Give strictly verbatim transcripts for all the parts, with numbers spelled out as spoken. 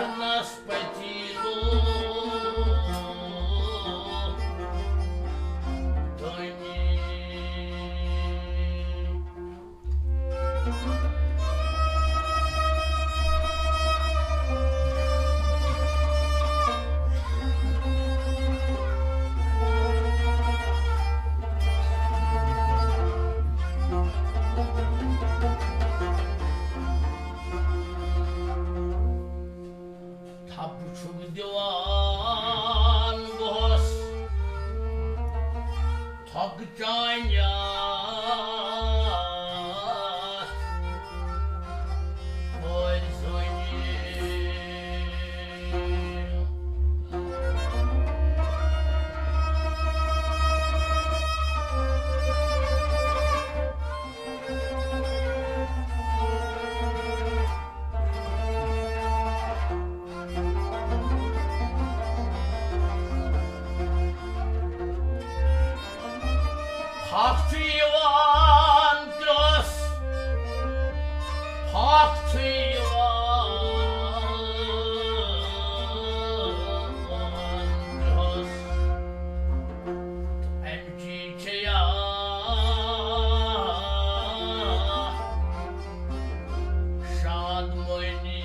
نس پتی لو دنی۔ تھپہٕ چھُکھ دِوان دۄہس تھۄکہٕ چانہِ اَتھ کورِ زوٗنہِ۔ پھکھ چھُ یِوان کرٛس، پھکھ چھُ یِوان کرٛس۔ اَمہِ چی چھِ یا شادمٲنی۔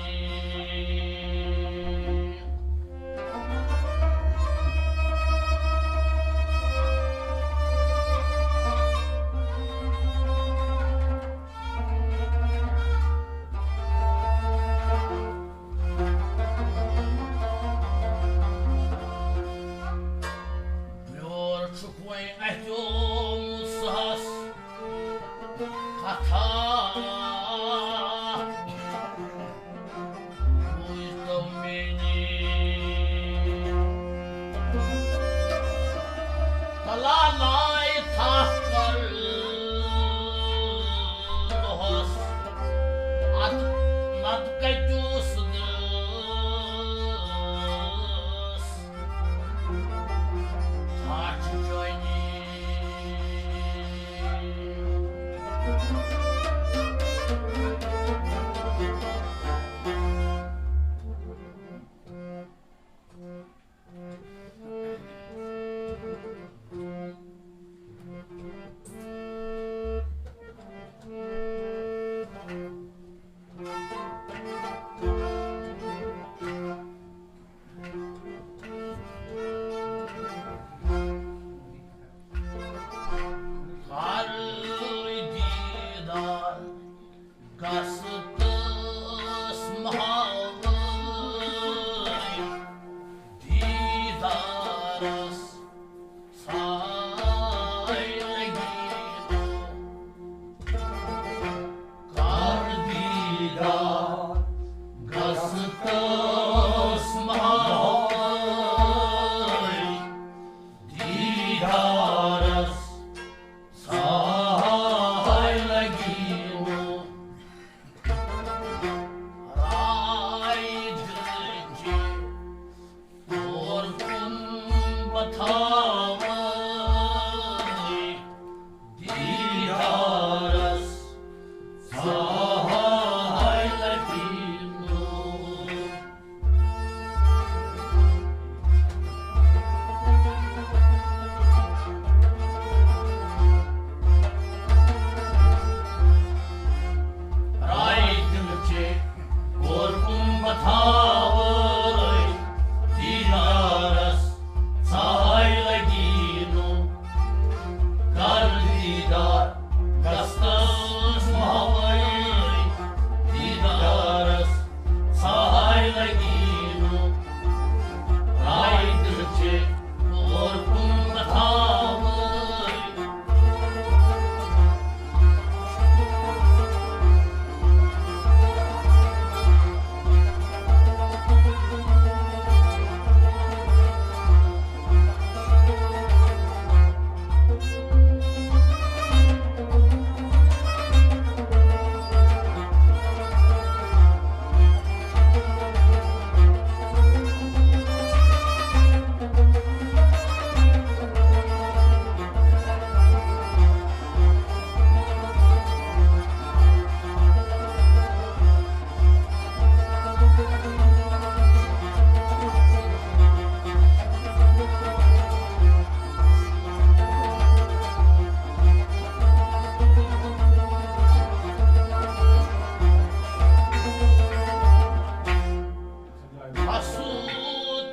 سُہ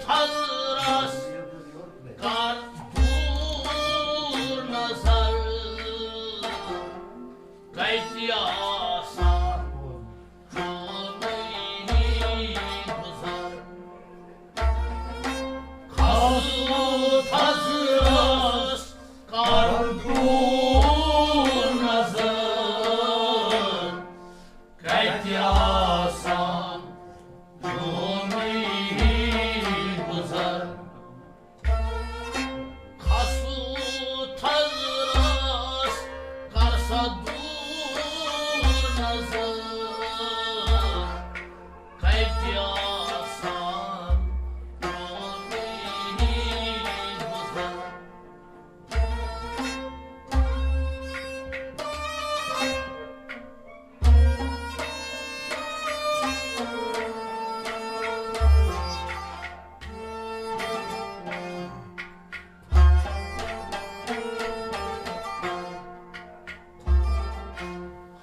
تھزرس کر دوٗر نظر، کتہِ آسان چونُے گُزر۔ کھسُن تھزرس کر دوٗر نظر، کتہِ آسان چونُے گُزر۔ کھسُن تھزرس کر سا دوٗر نظر، کتہِ آسان چونُے گُزر۔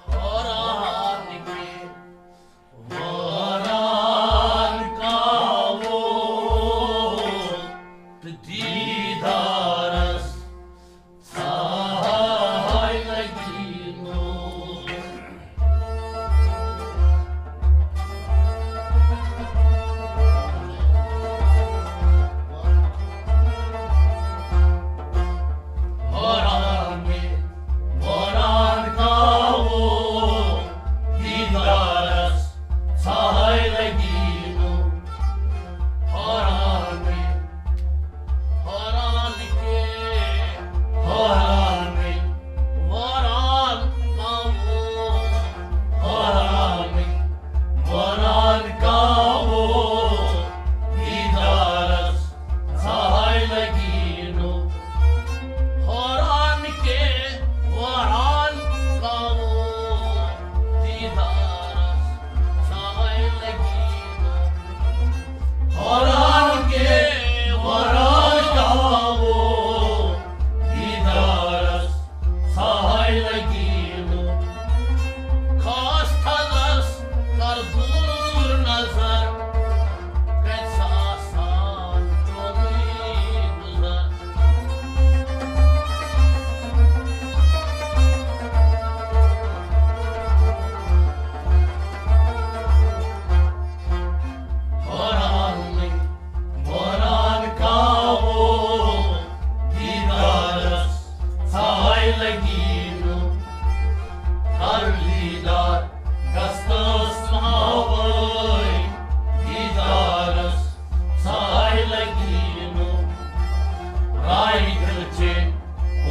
حٲران کہِ وٲران کاوو تہٕ دیٖدارس ژھاے لگی نوٗر۔ حٲران کہِ وٲران کاوو دیٖدارس ژھاے لگی نوٗر۔ حٲران کہِ، حٲران کہِ، حٲران کہِ وٲران کاوو۔ حٲران کہِ وٲران کاوو دیٖدارس ژھاے لگی نوٗر۔ حٲران کہِ وٲران کاوو دیٖدارس ژھاے لگی نوٗر۔ حٲران کہِ وٲران کاوو دیٖدارس ژھاے لگی نوٗر۔ کھس تھزرس کر دوٗر نظر، کتہِ آسان چونُے گُزر۔ حٲران وٲران کاوو دیٖدارس ژھاے لگی نوٗر۔ کر دیٖدار گژھنس ناوے دیٖدارس ژھاے لگی نوٗر۔ راے دِل چے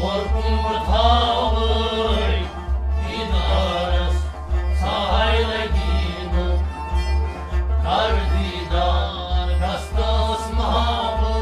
اور کُن بہٕ تھاوے دیٖدارس ژھاے لگی نوٗر۔ کر دیٖدار گژھنس ناوے۔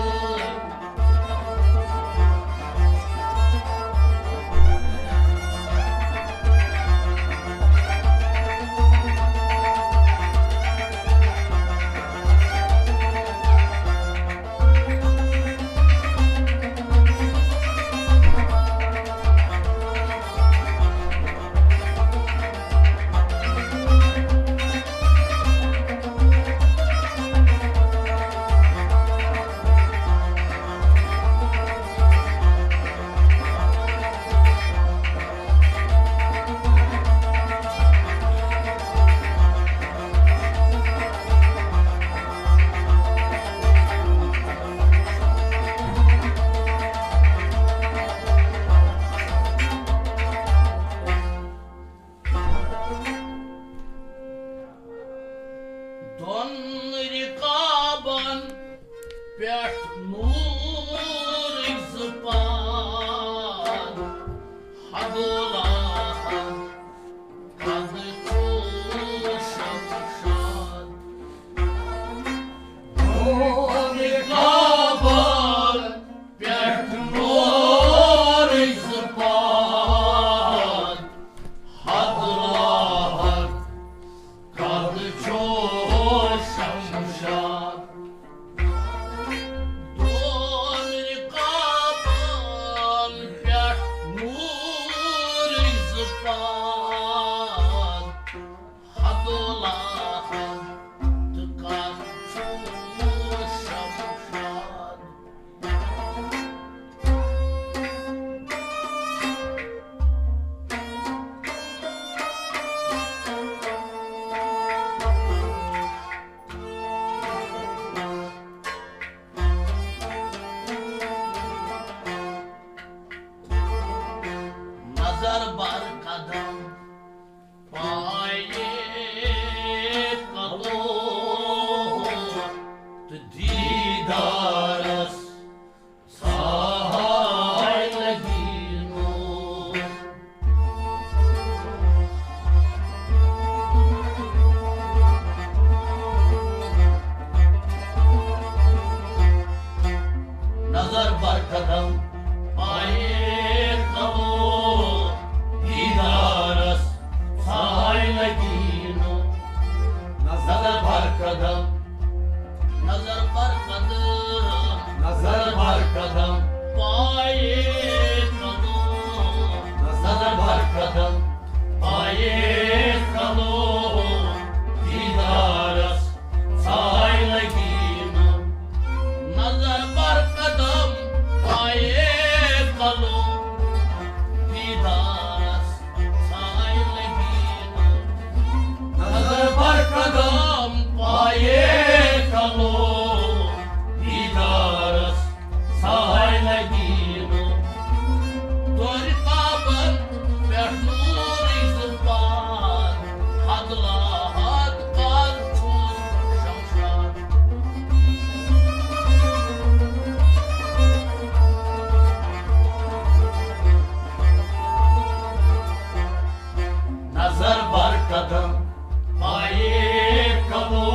دۄن رِکابن پٮ۪ٹھ نوٗرٕکۍ زٕ پاد، حدولاہن قد چھُ شمشاد۔ دۄن رِکابن پٮ۪ٹھ نوٗرٕکۍ زٕ پاد، حدولاہن قد چھُ شمشاد۔ دۄن رِکابن پٮ۪ٹھ نوٗرٕکۍ زٕ پاد، حدولاہن تہٕ قد چھُ دیدارس ساے لگی نو۔ نظر بر قدم پائے کلو، دیدارس ساے لگی نو۔ نظر بر قدم، نظر بر قدم، نظر بر قدم پائے کلو۔ نظر بر قدم پائے کلو، دیدارس ساے لگی نو۔ نظر بر قدم پائے کلو، دیدارس ساے لگی نو۔ نظر بر قدم پائے کلو، دیدارس ساے لگی نو۔ تورِ تابن پٮ۪ٹھ نوٗرٕے زُبان، حد لا حد کر چھُس شمشاد۔ نظر بر قدم پائے کلو،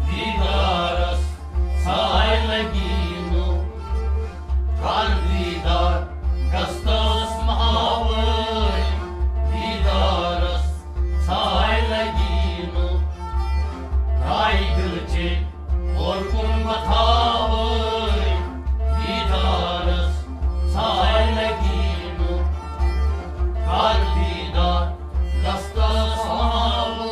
دیدارس ساے لگی نو۔ کر دیدار قصدس محاوے، دیدارس ساے لگی نو۔ راے دل چے اور کن بتاوے، دیدارس ساے لگی نو۔ کر دیدار قصدس محاوے۔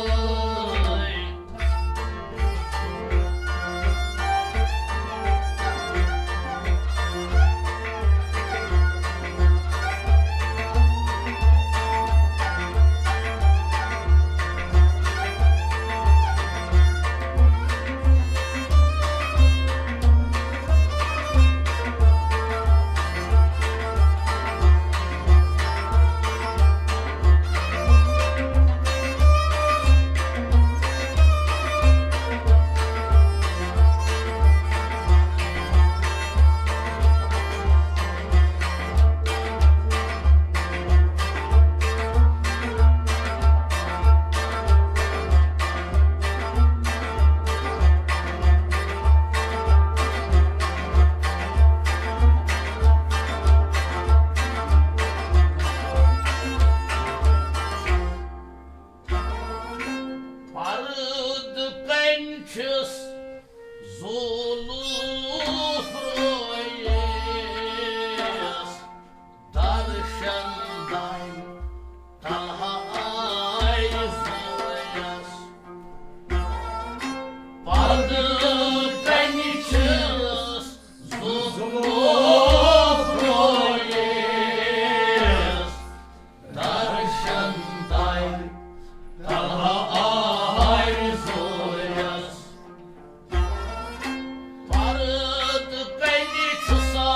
پردٕ کنۍ چھِس زولوٗف رٲیِس، درشن دانہِ تلہٕ آیہِ زٲیِس۔ پردٕ کنہِ چھِس زُلوف رٲیِس، درشن دانہِ تلہٕ آیہِ زٲیِس۔ پردٕ کنہِ چھُ سا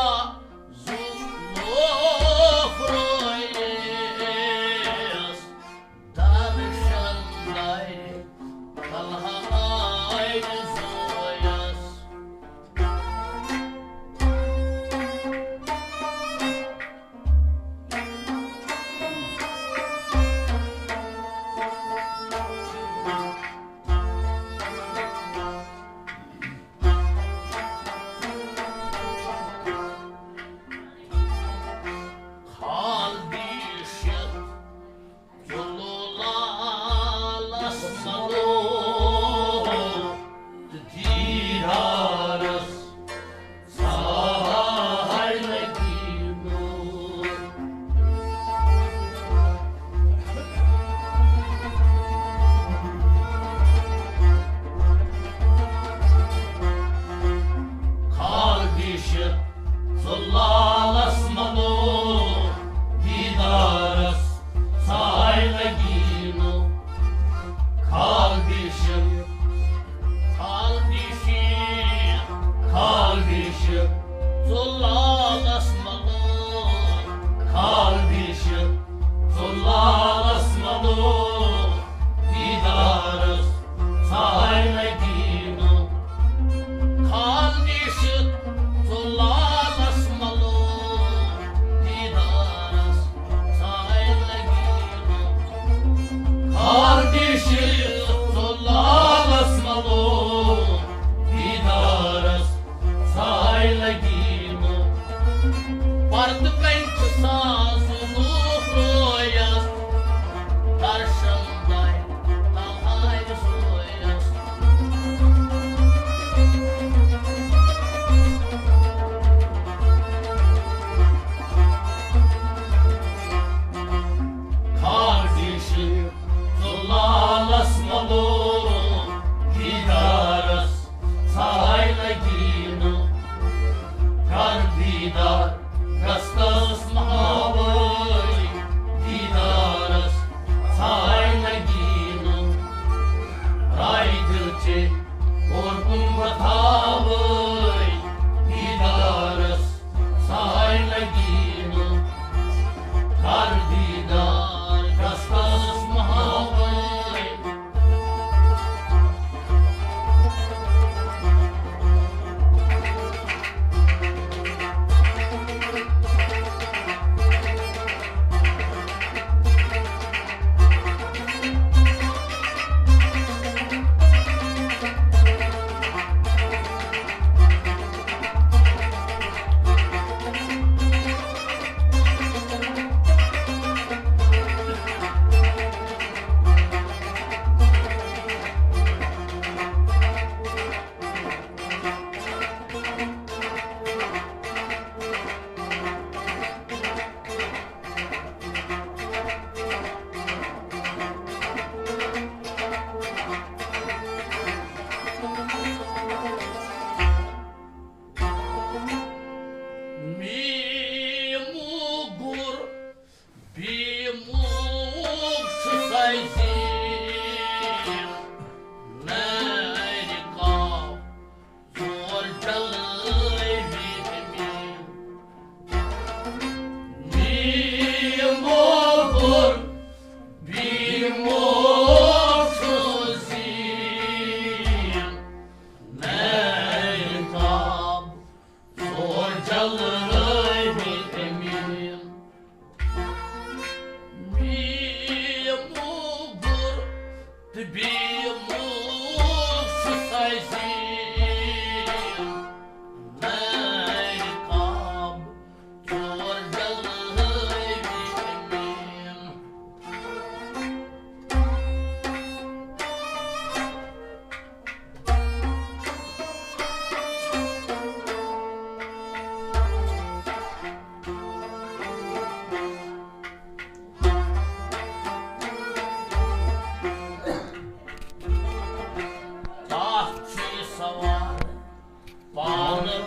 زُلوف رٲیِس، درشن دانہِ تلہٕ آیہِ زٲیِس۔ خال بیٖشِتھ ژوٚلُو لالس ملو تہٕ دیٖدارس ساے لگی نو۔ خال بیٖشِتھ ژوٚل لالس ملو، دیٖدارس ساے لگی نو۔ خال بیٖشِتھ، خال بیٖشِتھ، خال بیٖشِتھ ژوٚل لالس ملو۔ خال بیٖشِتھ ژوٚل لالس ملو، دیٖدارس ساے لگی نو۔ تھاوے دیدارس ساے لگی نہٕ، کر دیدار دستس مہاوے۔ میٖموٗ گُر، بیٖموٗ چھُ سایزِ نارِ کاو، ژور جلٲوِتھ میٖم۔ میٖموٗ گُر، بیٖموٗ چھُ سایزِ نارِ کاو، ژور جلٲوِتھ میٖم۔ میٖموٗ گُر تہٕ بیٖموٗ چھُ سایزِ نارِ کاو، ژور جلٲوِتھ میٖم۔ تَتھ چھُ سوار پانہٕ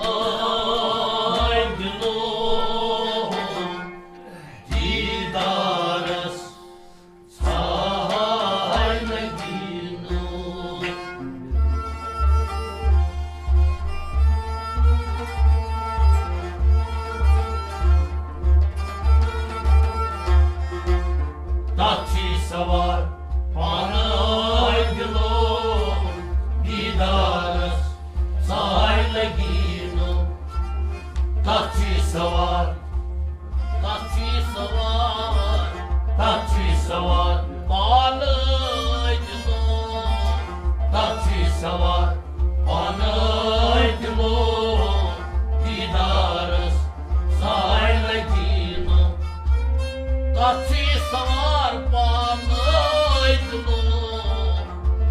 ٲے دِلو دیٖدارس ساے لگی نہٕ۔ تَتھ چھُ سوار پانہٕ ٲے دِلو دیٖدارس ساے لگی نہٕ۔ تَتھ چھُ سوار، تَتھ چھُ سوار، تَتھ چھُ سوار پانہٕ ٲے دِلو۔ تَتھ چھُ سوار پانہٕ ٲے دِلو دیٖدارس ساے لگی نہٕ۔ تَتھ چھُ سوار پانہٕ ٲے دِلو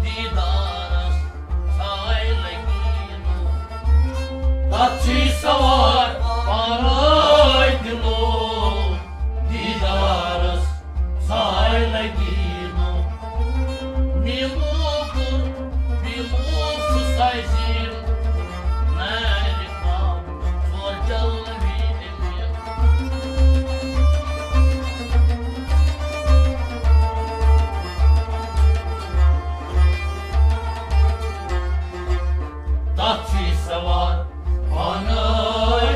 دیٖدارس ساے لگی نہٕ۔ تَتھ چھُ سوار پانہٕ ٲے دِلو دیٖدارس ساے لگی نہٕ۔ میٖموٗ گُر، بیٖموٗ چھُ سایزِ نارِ کاو، ژور جلٲوِتھ میٖم۔ تَتھ چھُ سوار پانہٕ ٲے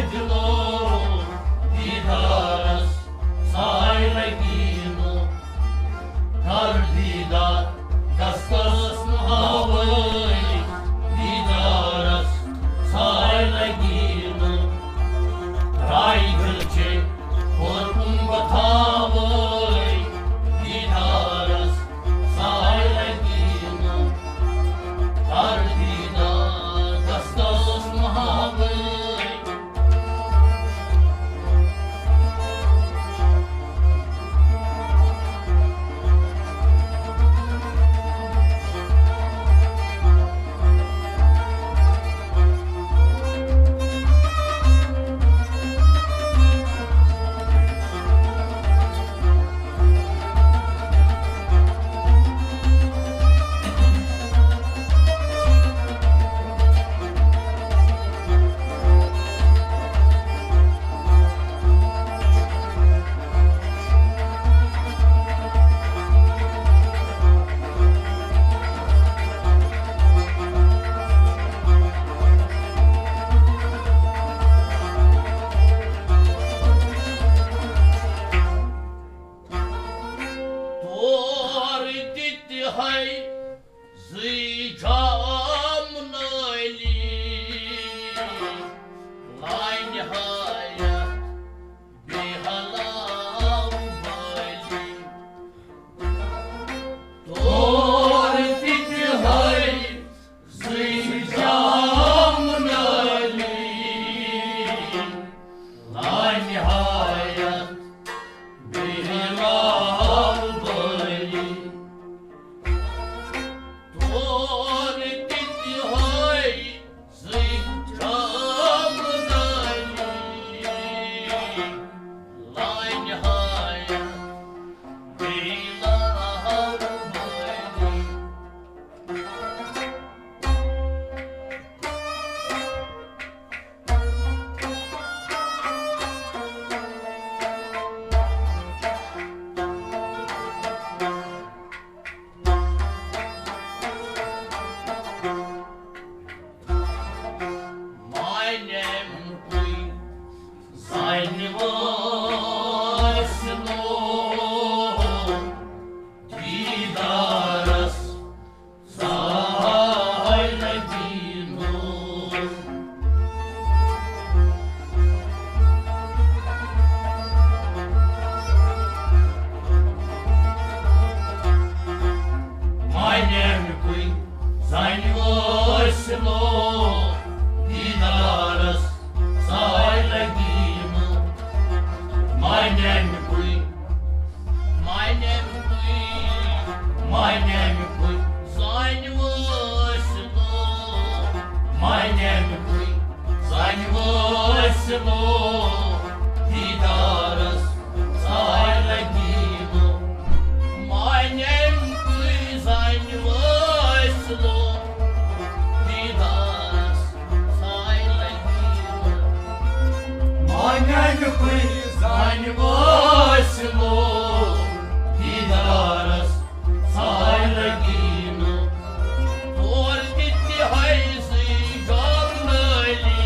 اَمہِ کُے زَنہِ وٲسۍ لوٗکھ دیٖدارَس ژاے لَگی نہٕ۔ مانٮ۪ن کُے زَنہِ وٲسۍ لوٗکھ دیٖدارَس ژاے لَگی نہٕ۔ مانٮ۪ن کُے زَنہِ وٲسۍ لوٗکھ دیٖدارَس ژاے لَگی نہٕ۔ تور تہِ تہِ ہٲیزٕے گام نٲلی،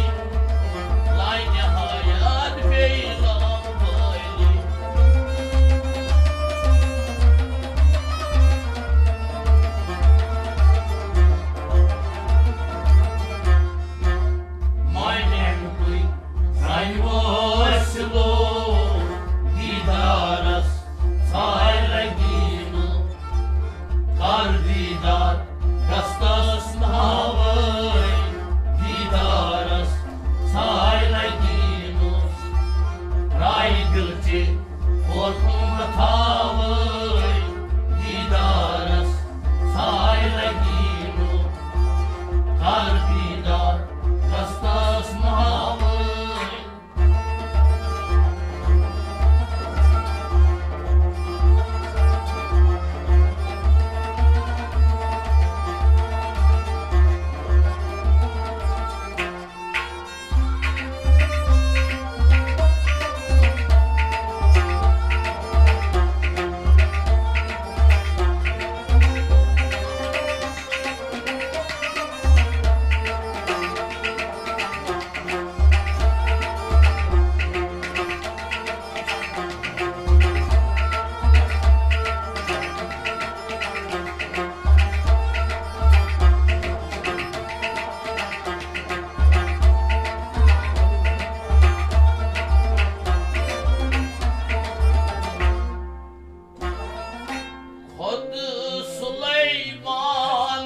لانہِ حیات بیٚیہِ لام وٲلی۔ مانٮ۪ن کُے زَنہِ وٲسۍ لوٗکھ دیٖدارَس ژاے لَگی نہٕ۔ کر دیٖدار دستس ناوٲے دیٖدارس ژاے لگی نہٕ۔ راے دل چہِ کوٹھُم تھاوٲے دیٖدارس ژاے لگی نہٕ۔ کر دیٖدار دستس ناوٲے۔ خۄد سلیمان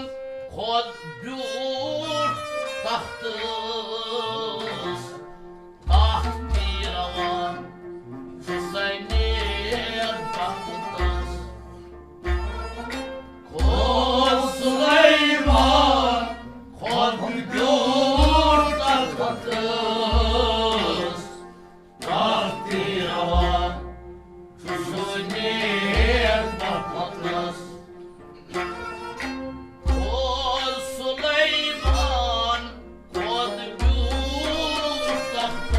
خۄد بیوٗٹھ تختس، تختی روان چھُ سنیر بختس۔ خۄد سلیمان خۄد بیوٗٹھ تختس، تختی روان چھُ سنیر بختس۔ خۄد سلیمان خۄد بیوٗٹھ تختس،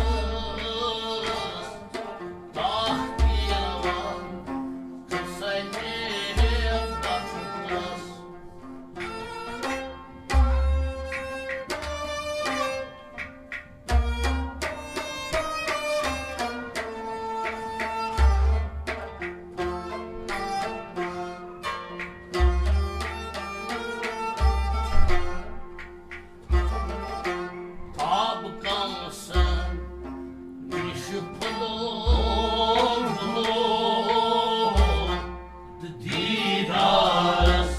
تختی روان چھُ سنیر بختس۔ کعبہٕ کونسن نِش پھُلو پھُلو تہٕ دیٖدارس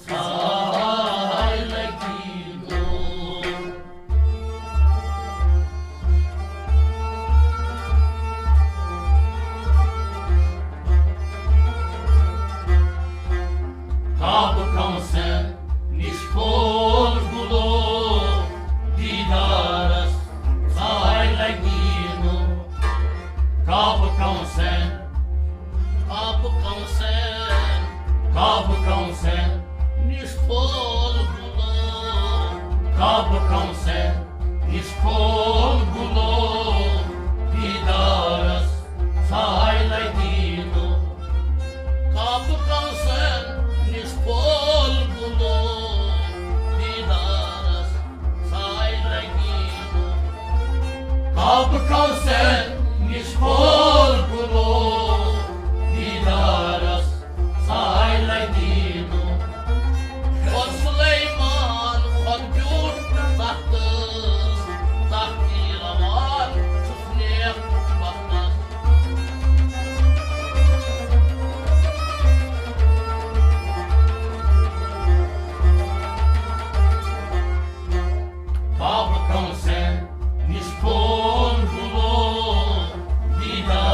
ژاے لگی نہٕ۔ کعبہٕ کونسن نِش پھول گُلو دیٖدارس ژاے لگی نہٕ۔ کعبہٕ کونسن، کعبہٕ کونسن، کعبہٕ کونسن نِش پھول گُلو، کعبہٕ کونسن نِش پھول گُلو دیٖدارس ژاے لگی نہٕ۔ کعبہٕ کونسن نِش پھول گُلو دیٖدارس ژاے لگی نہٕ۔ کعبہٕ کونسن نِش پھول گُلو دیٖدارس ژاے لگی نہٕ۔ خۄد سلیمان خۄد بیوٗٹھ تختس، تختی روان چھُس نیک بختس۔ کعبہٕ کونسن نِش پھول گُلو دیٖدار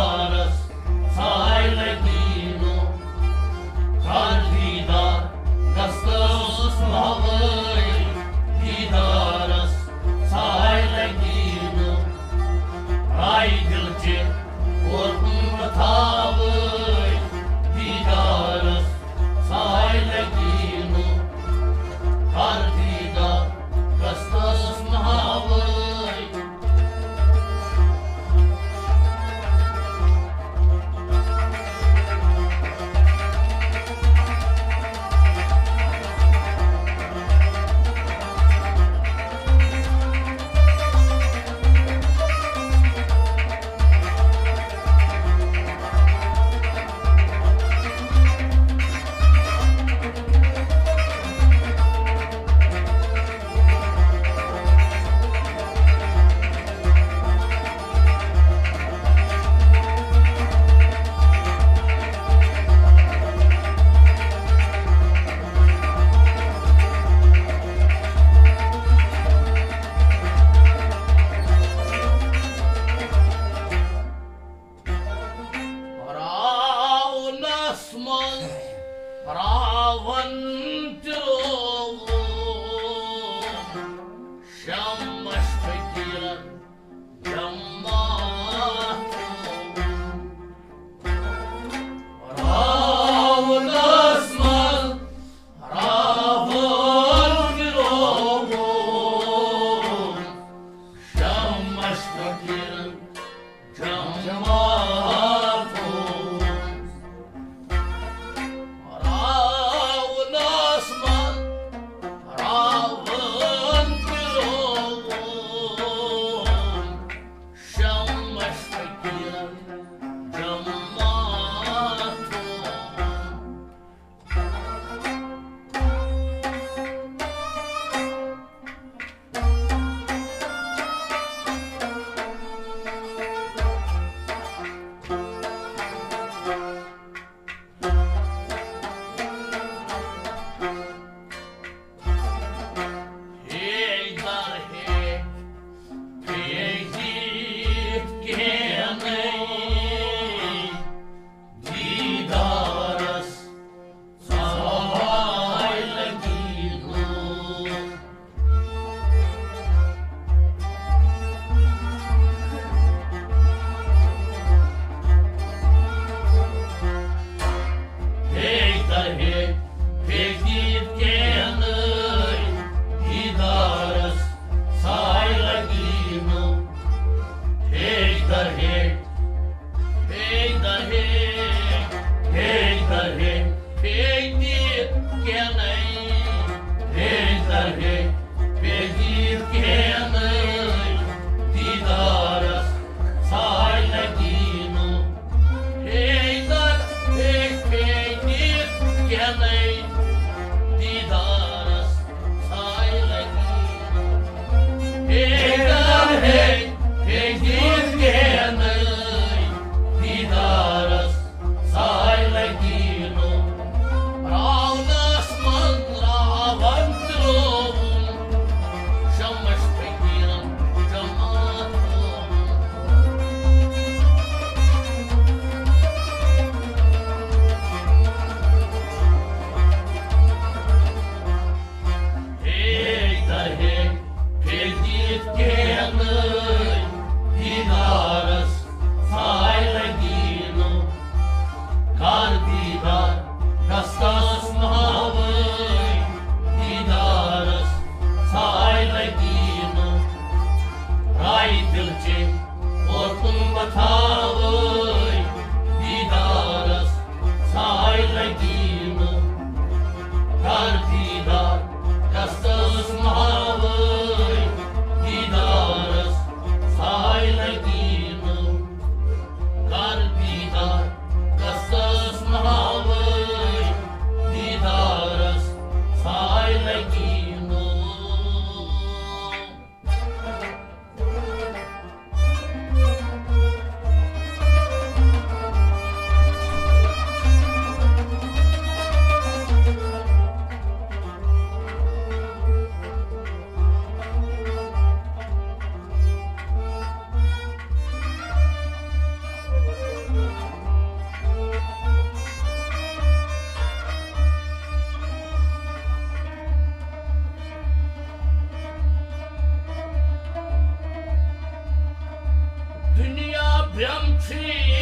ہے، ہے، ہے، دیٖد کینٛہہ نٔے دیٖدارس ساے لگی نہٕ۔ راونس منٛز راون ترٛووُن، شمس فقیرن جماعت ترٛووُن۔ ہے در ہے، پھیجیت کینٛہہ نٔے دیٖدارس ساے لگی نہٕ۔ کر دیٖدار دستس مہاوٲے، دیٖدارس ساے لگی نہٕ۔ راے دل چے اور تم بتاوٲے، دیٖدارس ساے لگی نہٕ۔ کر دیٖدار دستس مہاوٲے، دیٖدارس ساے لگی نہٕ۔ کر دیٖدار دستس مہاوٲے، دیٖدارس ساے لگی نہٕ۔ دنیا برم چھی